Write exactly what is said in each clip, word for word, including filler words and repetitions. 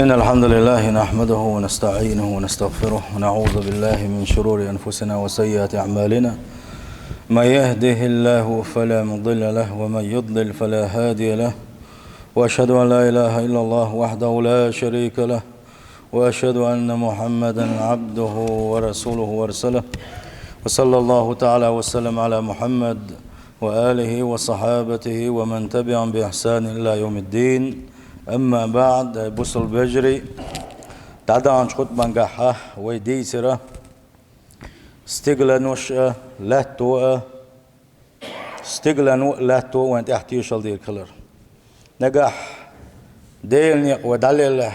إن الحمد لله نحمده ونستعينه ونستغفره، ونعوذ بالله من شرور أنفسنا وسيئات أعمالنا. من يهده الله فلا مضل له، ومن يضلل فلا هادي له. وأشهد أن لا إله إلا الله وحده لا شريك له، وأشهد أن محمدا عبده ورسوله وأرسله. وصلى الله تعالى وسلم على محمد وآله وصحابته ومن تبعهم بإحسان إلى يوم الدين. أما بعد، бусалба вежарий, дӀадаханчу хутбангахь вай дийцира стигланаш а, лаьтто а, стиглано а, лаьтто а вайн тӀехь тешалла дийриг хилар. Нагахь Делан некъа вай дӀалеллехь,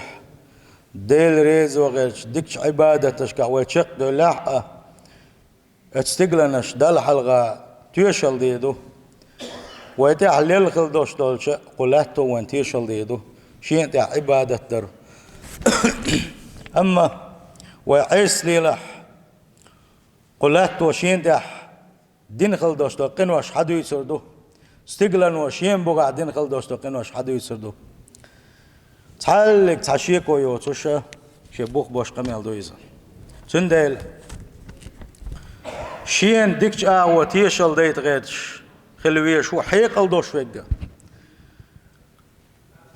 Дела реза вахарчу дикачу Ӏибадаташкахь вай чекхдевллехь а, оцу стигланаш Далла хьалха тешалла дийр ду. Вай тӀехь лелла хила долуш долчу кху лаьтто вайн тешалла дийр ду, шена тӀехь Ӏибадат дар. Амма вай Ӏеса лелахь, кху лаьтто шена тӀехь дина хила долуш долу къинош хьадуьйцур ду. Стиглано шен бухахь дина хила долуш долу къинош хьадуьйцур ду. Цхьаьллиг цхьа шеко йоцуш а, шен бух бош къамел ду иза. Цундела шена дикачу агӀор тешалла дайта гӀерташ хила везаш ву хьекъал долуш верг а.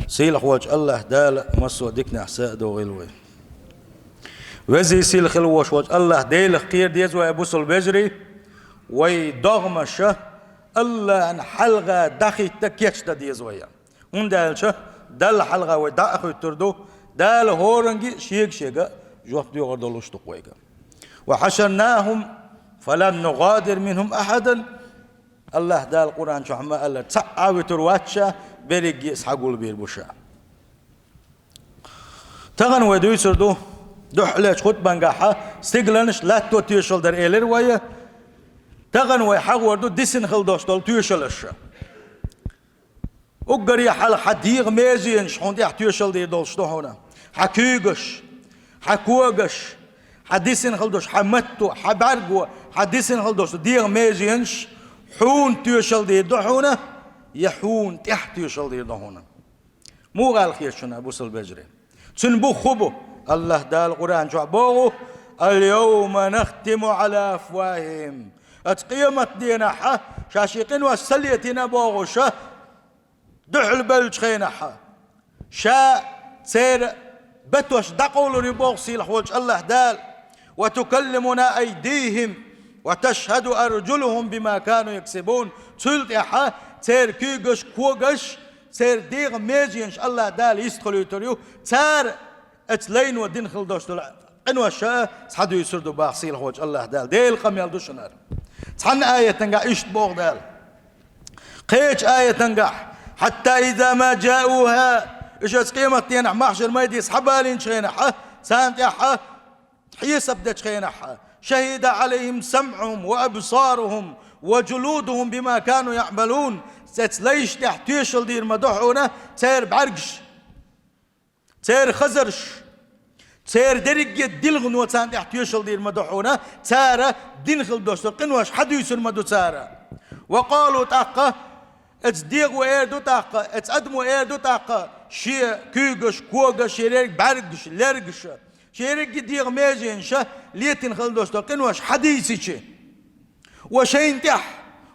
Сийлахь волчу АллахӀ Дала массо а диканехь са а дохийла вай. Везий сийлахь хила волуш волчу АллахӀ Делах кхера деза вай, бусалба вежарий, вай догӀмаш а АллахӀана хьалха дӀахӀитта кечдан деза вай. ХӀунда аьлча Далла хьалха вай дӀа а хӀуьттур ду, Дала хӀоранге а шега-шега жоп доьхур долуш ду-кх вайга. وحشرناهم فلم نغادر منهم أحدا. АллахӀ Дала Къуръан чохь ма-аллара: «Цхьаъ а вуьтур вац ша, берриге а схьагулбийр бу ша». Тахана вай дуьйцур ду, дуьххьарлечу хутбангахьа стигланаш, лаьтто тешалла дара элира вай. Тахана вай хьахор ду дисина хила долуш долу тоьшаллаш. Уггаре хьалха хьан дегӀан меженаш хьуна тӀехь тоьшалла дийр долуш ду хьуна. Хьан куьйгаш, хьан когаш, хьан дисина хила долуш, хьан матто, хьан бӀаьрго, хьан дисина хила долуш ду дегӀан меженаш хьуна тоьшалла дийр ду хьуна, я хьуна тӀехь тоьшалла дийр ду хьуна? Муха аьлла хета шуна, бусалба вежарий? Цуьнан бух хӀун бу? АллахӀ Дала Къуръан чохь боху: «اليوم نختم على أفواههم». Оцу къематденахьа ша шен къинош ца летийна бохуша, дуьхьал бевллачу хенахьа ша церан батош дӀакъовлур ю боху сийлахь волчу АллахӀ Дала: «وتكلمنا أيديهم وتشهد أرجلهم بما كانوا يكسبون». Цул тӀаьхьа церан куьйгаш, когаш, церан дегӀан меженаш АллахӀ Дала йистхуьлуьйтур ю. Цара оцу лайно дина хила долуш долу къинош а схьадуьйцур ду боху сийлахь волчу АллахӀ Дала. Делан къамел ду шуна хӀара. Цхьана аятангахь иштта боху Дала. Кхечу аятангахь: «حتى إذا ما جاءوها», уьш оцу къематденахь махьшар майде схьабалийначу хенахьа, царна тӀехьа хьесап дечу хенахьа: «شهد عليهم سمعهم وأبصارهم وجلودهم بما كانوا يعملون». Цецлайш тӀехь тоьшалла дийр ма ду хьуна церан бӀаьргаш, церан хазарш, церан дерриге а дилхано царна тӀехь тоьшалла дийр ма ду хьуна, цара дина хила долуш долу къинош хьадуьйцур ма ду цара. «وقالوا», тӀаккха оцу дегӀо эр ду тӀаккха, оцу адамо эр ду тӀаккха, шен куьйгаш, когаш, шен ерриг бӀаьргаш, лергаш, шен ерриге дегӀан меженаш летийна хила долуш долу къинош хьадийцича, ва шайна тӀехь,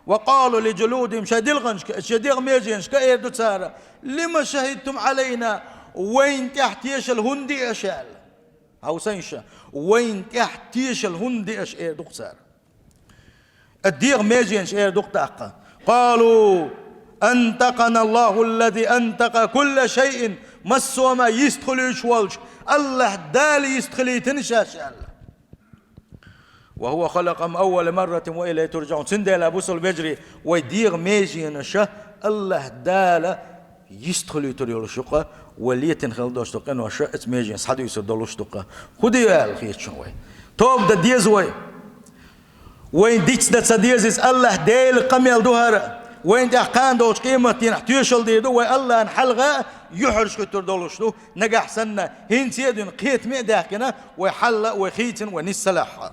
«وقالوا لجلودهم», шайн дилханашка, шайн дегӀан меженашка эр ду цара: «لم شهدتم علينا», вайна тӀехь тешалла хӀунда ди аша аьлла. Хьовсийша, вайна тӀехь тешалла хӀунда ди аша, эр ду-кх цара. Оцу дегӀан меженаш эр ду-кх тӀаккха: «قالوا أنطقنا الله الذي أنطق كل شيء», массо а ма йистхуьлуьйтуш волчу АллахӀ Дала йистхилийтина шаьш аьлла. «وهو خلقهم أول مرة وإليه ترجعون». Цундела, бусалба вежарий, вай дегӀан меженаш АллахӀ Дала йистхуьлуьйтур йолуш ю-кх, вай летийна хила долуш долу къинош оцу меженаш схьадуьйцур долуш ду-кх. ХӀун де аьлла хета шуна вай? Тоба дан деза вай. Вайн дицдан ца деза иза, АллахӀ Делан къамел ду хӀара. Вайна тӀехь кхана долчу къематдийнахь тоьшалла дийр ду, вай АллахӀана хьалха а юьхьӀаьржа хӀуьттур долуш ду, нагахь санна, хӀинца а дуьйна кхетаме а даьхкина, вай хьал а, вай хийцина, вай нисса лаьхьа.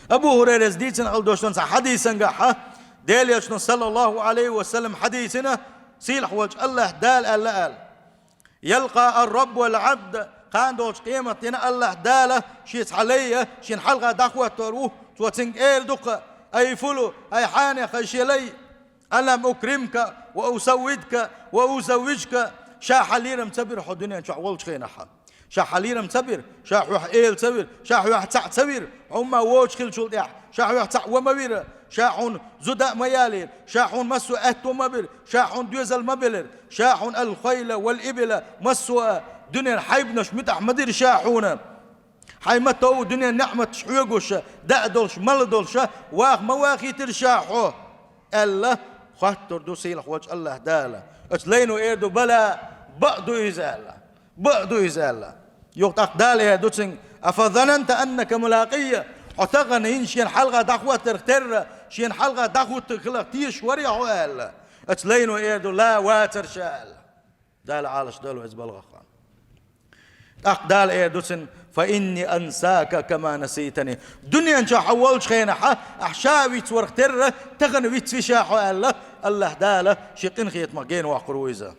Абу ХӀурайрас дийцина хила долуш долу цхьа хьадисангахьа, Делан Элчано, саллаллаху Ӏалайхи ва саллам, хьадийцина, сийлахь волчу АллахӀ Дала аьлла аьлла: يلقى الرب العبد, кхана долчу къематдийнахь Аллахь Дала шеца хьан лай а шена хьалха дӀахӀоттор ву, цо цуьнга эр ду-кх: «أي فلان, хьай хьанех, хьай шен лай, ألم أكرمك وأسودك وأزوجك, ша хьан лерам ца бира хьо дуьнен чохь волчу хенахь? Ша хьан лерам ца бира, ша хьох эла ца вира, ша хьох цхьаъ ца вира, хьо хӀумма воцуш хиллачул тӀаьхьа, ша хьох цхьаъ ван ма вира, ша хьуна зуда а ма ялийра, ша хьуна массо а аьтто ма бира, ша хьуна доьзал ма белира, ша хьуна الخيل والإبل, массо а дуьненан хьайбанаш муьтӀахь ма дира ша хьуна. Хьайн ма-тов дуьненан неӀматаш хьоьгуш, даа долуш, мала долуш, ваха ма вахийтира ша хьо», аьлла, хоттур ду сийлахь волчу Аллахь Дала. Оцу лайно эр ду: «بلى, бакъ ду иза», аьлла. «Бакъ ду иза», аьлла. Юха тӀаккха Дала эр ду цуьнга: «أفظننت أنك ملاقيه, хьо тахана хӀинца шена хьалха дӀахӀоттарх терра, шена хьалха дӀахӀуттург хиларх тешаш варий хьо?» аьлла. Оцу лайно эр ду: «لا, вацара ша», аьлла. Дала Ӏалаш дойла вай иза балхахь. ТӀаккха Дала эр ду цуьнга: «فإني أنساك كما نسيتني». Дуьнен чохь хьо волчу хенахь, ахь ша вицварх терра, тахана вицвий ша хьо аьлла, Аллахь Дала шен къинхетамах гена воккхур ву иза.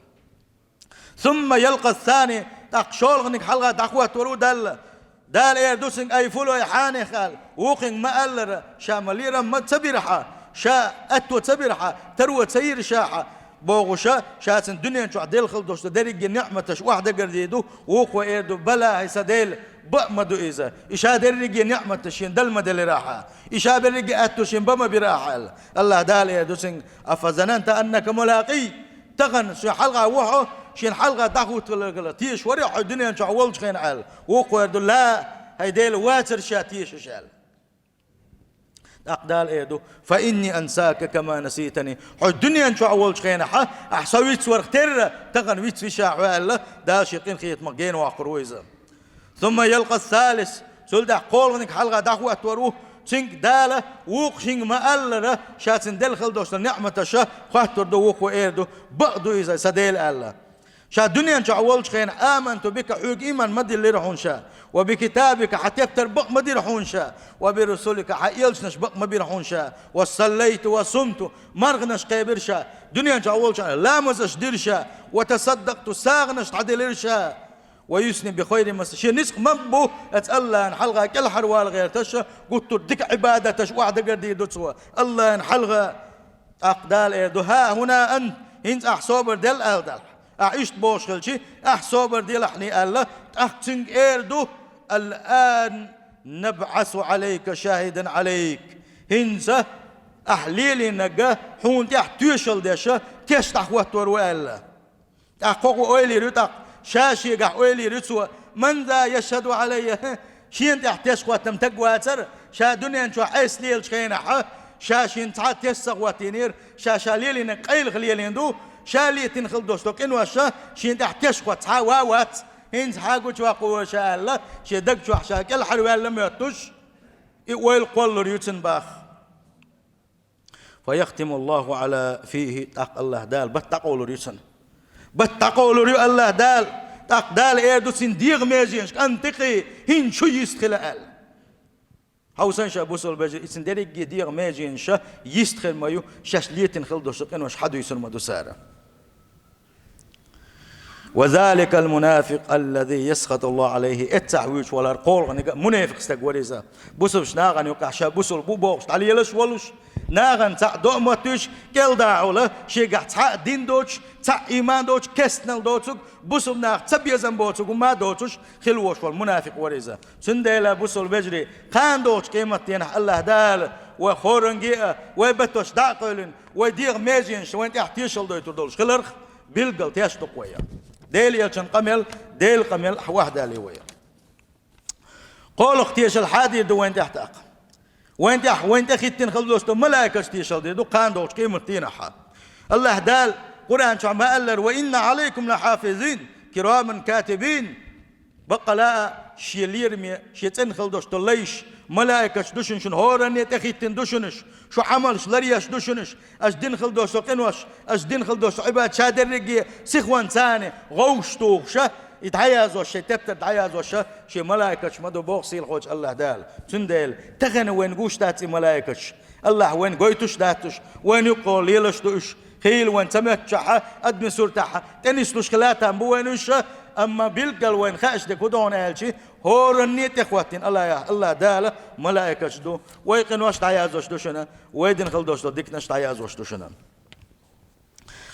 «ثم يلقى الثاني», тӀаккха шолгӀаниг хьалха дӀахӀоттор ву Далла. Дала эр ду цуьнга: «أي فلان, хьанех», аьлла. Вукхуьнга ма-аллара, ша ма лерам ма ца бира хьан, ша аьтто ца бира хьан, таро ца йира ша хьан, бохуш, ша цуьнан дуьнен чохь делла хила долуш дерриге неӀматаш охьадагардийр ду, вукхо эр ду: «بلى, хӀай сан Дела, бакъ ма ду иза. И ша дерриге неӀматаш шена дала ма делира хьан, и ша берриге аьтто шена бан ма бира хьан», аьлла. Аллахь Дала эр ду цуьнга: «أفظننت أنك ملاقيه». Тахана шена хьалха ву хьо, шена хьалха дӀахӀуттур хиларх тешаш варий хьо дуьнен чохь волчу хенахь аьлла. Вукхо эр ду: «لا, хӀай Дела, вацара ша тешаш», аьлла. ТӀаккха Дала эр ду: «فإني أنساك كما نسيتني». Хьо дуьнен чохь волчу хенахь, ахь со вицварх терра, тахана вицвий ша хьо аьлла, Дала шен къинхетамах гена воккхур ву иза. «ثم يلقى الثالث», цул тӀаьхьа кхолгӀаниг хьалха дӀахӀоттор ву, цуьнга Дала вукху шинга ма-аллара, ша цуьнан делла хила долуш долу неӀматаш хоттур ду, вукхо эр ду: «Бакъ ду иза, сан Дела», аьлла. Ша дуьнен чохь волчу хенахь: «آمنت بك, хьоьга ийман ма диллира хьуна ша, وبكتابك, хьан тептар бакъ ма дира хьуна ша, وبرسلك, хьан элчанаш бакъ ма бира хьуна ша, وصليت وصمت, марханаш кхебира ша, дуьнен чохь волчу хенахь ламазаш дира ша, وتصدقت, сагӀанаш дӀаделира ша». ويثني بخير ما صنع. Шен ницкъ ма-бу, оцу Аллахьан хьалха кӀелхьарвала гӀерташ, гуттар а дика Ӏибадаташ охьадагардийр ду цо Аллахьан хьалха. ТӀаккха Дала эр ду: «ها هنا أنت, хӀинца ахь собар делла», аьлла Дала. Ахь иштта бохуш хилча, ахь собар делахьний аьлла, тӀаккха цуьнга эр ду: «الآن نبعث عليك شاهدا عليك». ХӀинца ахь лелийнарг хьуна тӀехь тоьшалла деш, теш дӀахӀоттор ву аьлла. ТӀаккха кхо-кхо ойла йир ю тӀаккха, ша шегахь ойла йир ю цо: «من ذا يشهد علي؟» Шена тӀехь теш хӀоттам таг вацара, ша дуьнен чохь Ӏеса лелачу хенахь, ша шена цхьа а теш ца хӀоттийнера, ша ша лелийнарг къайлаха лелийна ду, ша летийна хила долуш долу къинош шена тӀехь теш хӀотта цхьа а ван вац, хӀинца хьан гучуваккха ву ша аьлла, шен даг чохь ша кӀелхьарваьлла моьттуш, и ойла кхоллалур ю цуьнан боху. «فيختم الله على فيه», тӀаккха Аллахь Дала бат дӀакъовлур ю цуьнан. Бат дӀакъовлур ю Аллахь Дала, тӀаккха Дала эр ду цуьнан дегӀан меженашка: «أنطقي, хӀинца шу йист хила», аьлла. Хьовсал ша, бусалба вежарий, и цуьнан дерриге дегӀан меженаш йист хир ма ю, шаьш летийна хила долуш долу къинош хьадуьйсур ма ду цара. «وذلك المنافق الذي يسخط الله عليه». Эццахь вуьйцуш валар кхолгӀаниг а мунепикъ стаг вара иза. Бусалбачу нахана юкъахь ша бусалба ву бохуш дӀалелаш а волуш, нахана цхьаъ доӀа моттуьйтуш, кӀелдахьула шегахь цхьа а дин доцуш, цхьа а ийман доцуш, кестнал доцург, бусалба нахаца безам боцург хӀума а доцуш хила волуш волу мунепикъ вара иза. Цундела, бусалба вежарий, кхана долчу къематденахь Аллахь Дала вай хӀоранге а, вай батош дӀа а кхоьллина, вай дегӀан меженаш вайна тӀехь тешалла дойтур долуш хиларх, билггал тешна ду-кх вай. Делан элчан къамел, Делан къамел ахь охьадалийта вай. КхоалгӀа тешалла хьан дийр ду вайна тӀехь тӀаккха? Вайна тӀехь, вайна тӀехӀиттина хила долуш долу малайкаша тешалла дийр ду кхана долчу къематдийнахь. Аллахь Дала Къуръан чохь ма-аллара: «وإن عليكم لحافظين كراما كاتبين». Баккъала а шен лераме, шен цӀена хила долуш долу лайш, малайкаш ду шуна, шуна хӀоранне тӀехӀиттина ду шуна уьш, шун Ӏамалш ларъеш ду шуна уьш, аша дина хила долуш долу къинош, аша дина хила долуш долу Ӏибадат, ша дерриге сихонца гӀовгӀаш тухуш, и дӀаязош, шайн тептар дӀаязош, шен малайкаш ма ду боху сийлахьчу Аллахь Дала. Цундела тахана вайна гуш дац и малайкаш. Аллахь вайна гойтуш дац уьш, вайна юккъехула лелаш ду уьш. Кхийла вайн ца моьттучохь, адамийн суртахь тӀенислуш хила там бу вайна уьш, амма билггал вайна хууш дерг хӀун ду хьуна аьлча, хӀоранне тӀехӀоттийна АллахӀ, АллахӀ Дала малаикаш ду, вай къинош дӀаяздеш ду шуна, вай дина хила долуш долу диканаш дӀаяздеш ду шуна.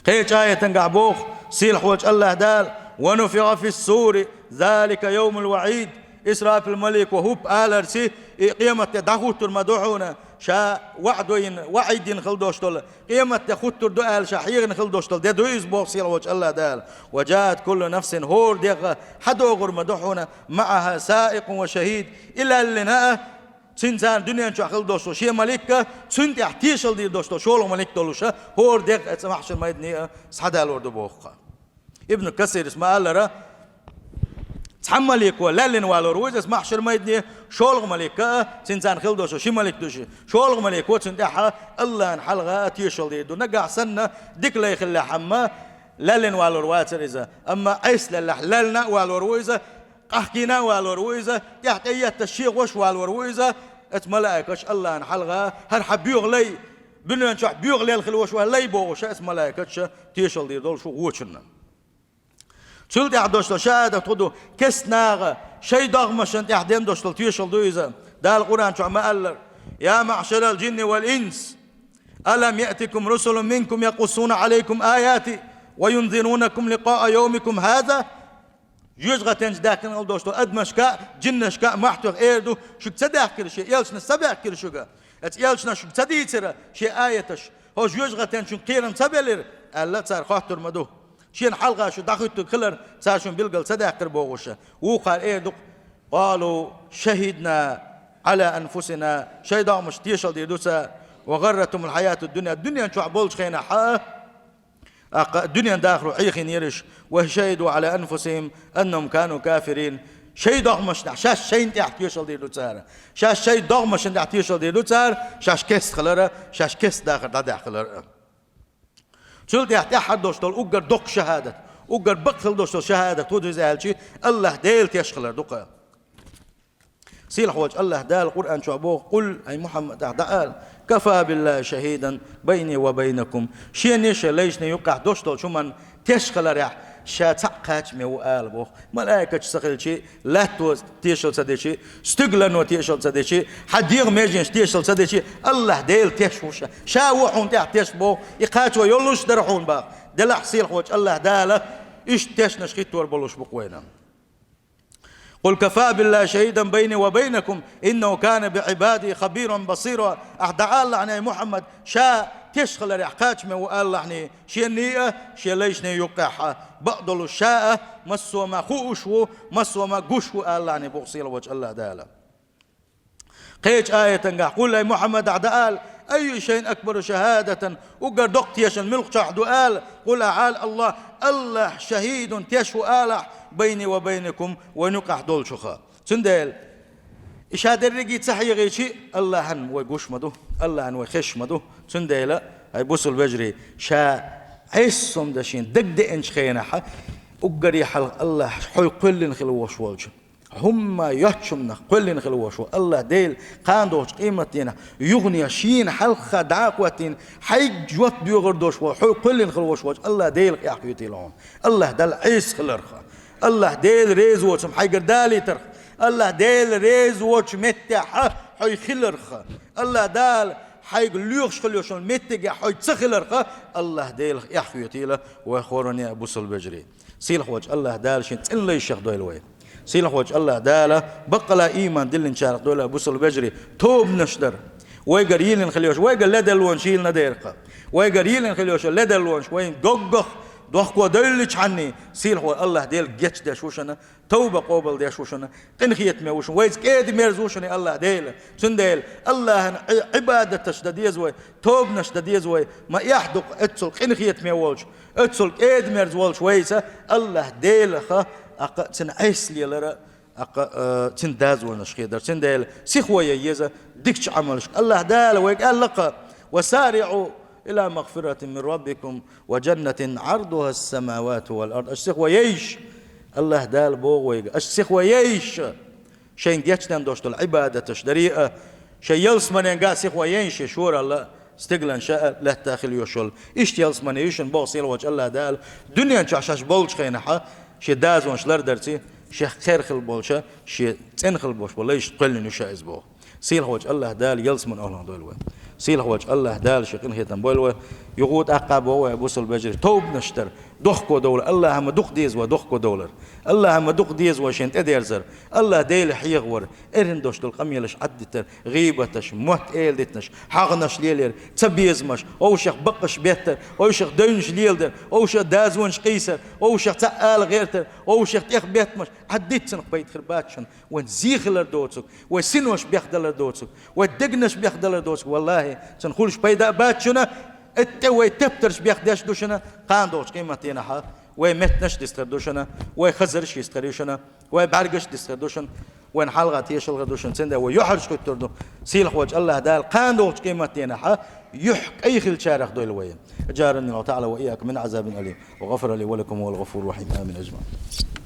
Кхечу аятангахь боху сийлахьчу АллахӀ Дала: «Ва нуфиха фис-сури, залика йовмул ваӀид». Исрафил малико хӀуп аларца, и къематде дӀахӀуттур ма ду хьуна, ша ваӀда йина, ваӀид йина хила долуш долу, къематде хӀуттур ду аьлла ша хьехна хила долуш долу де ду иза, боху сийлахьчу АллахӀ Дала. «Ва жаат куллу нафсин», хӀора дегӀ хьадогӀур ма ду хьуна, маӀаха саикъун ва шахӀид, и лаьллина а, цуьнан царна дуьнен чохь хила долуш долу шен малик а, цуьнан тӀехь тешалла дийр долуш долу шолгӀа малик долуш а, хӀора дегӀ а цу маьхьшар майдане а схьадалор ду боху-кх. Ибн Касирас ма-аллара, цхьа малико лаьллина валор ву иза маьхьшар майдане, шолгӀа малик а, цуьнан царна хила долуш ши малик ду ши. ШолгӀа малико цуьнан тӀехь а АллахӀна хьалха а тешалла дийр ду. Нагахь санна дика лай хиллехь, амма лаьллина валор вацара иза. Амма Ӏеса леллехь, лаьллина а валор ву иза, къахкийна а валор ву иза, тӀаьхьа тӀеетташ шен гӀош валор ву иза, оцу малаикаша АллахӀна хьалха, хӀара хьан боьха лай, дуьнен чохь боьха лелла хила ваш ван лай бохуш, оцу малаикаша тешалла дийр долуш ву вочунна. Цул тӀаьхьа долуш долу шахӀадат хӀун ду, кеста наха шайн догӀмашна тӀехь дина долуш долу тешалла ду иза. Дала Къуръан чохь ма-аллара: «Я маӀшарал жинни вал инс, алам яътикум русулун минкум якъуссуна Ӏалайкум аяти ва юнзирунакум ликъаа йовмикум хаза». Жоьжахатин чу даьхкина хила долуш долу адамашка а, жиннашка а мохь тоьхна эр ду, шуьга ца даьхкира шен элчанаш, ца баьхкира шуьга? Оцу элчанаша шуьга ца дийцира шен аяташ, хӀокху жоьжахатин чуьнга кхерам ца белира, аьлла, цара хоттур ма ду. Шена хьалха шу дӀахӀуьттург хилар цара шуна билгал ца даьккхира бохуш. Вукхара эр ду-кх: «Къалу шахӀидна Ӏала анфусина», шайн догӀмашна тешалла дийр ду цара, «ва гӀарратхумул хьаятуд дунья», дуьнен чохь болчу хенахь а, тӀаккха дуьнен дахаро Ӏехийнера уьш, «ва шахӀиду Ӏала анфусихим аннахум кану кафирин». Шайн догӀмашна, шаьш шайна тӀехь тешалла дийр ду цара. Шаьш шайн догӀмашна тӀехь тешалла дийр ду цара, шаьш кеста хилар а, шаьш кеста дахар дӀадаьхна хилар а. Цул тӀаьхьа тӀаьххьара долуш долу уггар доккха шахӀадат, уггар бакъ хила долуш долу шахӀадат хӀун ду иза аьлча, АллахӀ Дела теш хилар ду-кх. Сийлахьчу АллахӀ Дала Къуръан чохь боху: «Къул», ай Мухьаммад, ахь дӀаала: «Кафа биллахи шахӀидан байни ва байнакум». Шена а, шен лайшна юккъехь долуш долчу хӀуманна теш хиларехь ша цхьаъ кхачаме ву ала боху. Малаикаш ца хилча, латто тешалла ца дича, стиглано тешалла ца дича, хьан дегӀан меженаш тешалла ца дича, АллахӀ Дела теш ву ша. Ша ву хьуна тӀехь теш боху, и кхачо йолуш дара хьуна боху. Делахь сийлахьчу АллахӀ Дала иштта тешнаш хӀиттор болуш бу-кх вайна. «Къул кафа биллахи шахӀидан байни ва байнакум, иннаху кана би Ӏибади хабиран басира». Ахь дӀаалалахьний, ай Мухьаммад, ша теш хиларехь кхачаме ву алалахьний, шена а, шен лайшна юккъехь а, бакъдолуш ша а, массо а ма хууш ву, массо а ма гуш ву алалахьний боху сийлахьчу АллахӀ Дала. Кхечу аятангахь: «Къул», ай Мухьаммад, ахь дӀаала: «Айю шайин акбару шахӀадатан», уггар доккха тешам муьлхачохь ду ала, къул, ахь ала: «АллахӀ, АллахӀ шахӀидун, теш ву алахь, байни ва байнакум, вайн юккъехь долчух». Цундела, и ша дерриге ца хьехийча, АллахӀан вай гуш ма ду, АллахӀан вай хезаш ма ду. Цундела, ай бусалба вежарий, ша Ӏеса сом дан шен дагадеанчу хенахь, уггаре хьалха АллахӀ хьой кхоьллина хила вош волчу, хӀумма йоцчунах кхоьллина хила вош ву АллахӀ Дела, кхана догӀучу къематдийнахь юхане шена хьалха дӀа а хӀоттийна, хьайга жоп доьхур долуш ву, хьой кхоьллина хила вош волчу АллахӀ Делах эхь хетийла хьуна. АллахӀ Далла Ӏеса хиларх, АллахӀ Дела реза воцург хьайгара далийтарх, АллахӀ Дела реза воцучу меттехь хьой хиларх, АллахӀ Дала хьайга лоьхуш хила йолчу меттигехь хьой ца хиларх, АллахӀ Делах эхь хетийла вай хӀоранна а, бусалба вежарий. Сийлахьчу АллахӀ Дала шен цӀена лайшех дойла вай. Сийлахьчу АллахӀ Дала баккъала ийман диллинчарах дойла, бусалба вежарий, тобанаш дар. Вайгара йийлина хила йолуш, вайгара ледарлонаш йийлина деркха. Вайгара йийлина хила йолуш ледарлонаш вайна доггах дохко девлличхьанний, сийлахьчу АллахӀ Дела гечдеш ву шуна, товба къобалдеш ву шуна, къинхетаме ву шуна, вайца кӀеда-мерза ву шуна АллахӀ Дела. Цундела АллахӀан Ӏи-, Ӏибадаташ дан деза вай, тобанаш дан деза вай, ма эхь ду-кх оццул къинхетаме волчу, оццул кӀеда-мерза волчу вайца АллахӀ Делах, тӀаккха цуьнан Ӏеса лелар, тӀаккха, а, цуьнан дозанаш хедар. Цундела сихо ян еза дикачу Ӏамалшка. АллахӀ Дала вайга аьлла-кх: «Ва сариӀу иля магфиратин мин раббикум ва жаннатин Ӏардуха ас-самавату вал ард». Аша сихо яйша, АллахӀ Дала боху вайга, аша сихо яйша, шайна гечдина долуш долу Ӏибадаташ даре а, шайн ялсаманенга а сихо яйша, шоралла а, Стиглан ша а лаьтта хила йиш йолу. Иштта ялсамане ю шуна боху сийлахьчу АллахӀ Дала, дуьнен чохь шаьш болчу хенахь, шен дозанаш лардарца, шех кхера хила болчу, шен цӀена хила болуш болу лайшна кхоьллина ю ша иза боху. Сийлахьчу АллахӀ Дала ялсаманин охӀланах дойла вай. Сийлахьчу АллахӀ Дала шен къинхетам бойла вай. Юха тӀаккха боху вай бусалба вежарий, тобанаш дар, дохко довлар, АллахӀа ма дукха деза вай дохко довлар. АллахӀа ма дукха деза вай шен тӀедерзар. АллахӀ Дела хьехавар, эрна долуш долу къамелаш Ӏаддитар, гӀийбаташ, мотт эладитанаш, хьагӀнаш лелаяр, цабезамаш, овшах баккъаш беттар, овшах девнаш леладар, овшах дозанаш къийсар, овшах цхьаъ ала гӀертар, овшах тӀех беттамаш, Ӏаддитта цунах пайда хир бац шуна, вайн зе хилар доцург, вайн синош бехдалар доцург, вайн дегнаш бехдалар доцург, валлахӀи, цунах хуьлуш пайда а бац шуна, тӀе вай тептарш бехдеш ду шуна, кхана догӀучу къематдийнахь, вай меттанаш дистхир ду шуна, вай хазарш йистхир ю шуна, вай бӀаьргаш дистхир ду шуна, вайн хьалха тешалхир ду шуна, цундела вай юьхьӀаьржа хӀуьттур ду. Сийлахьчу АллахӀ Дала кхана догӀучу къематдийнахь юьхь кӀай хиллачарах дойла вай. أجارني الله تعالى وإياكم من عذاب أليم، وغفر لي ولكم، وهو الغفور الرحيم. آمين أجمعين.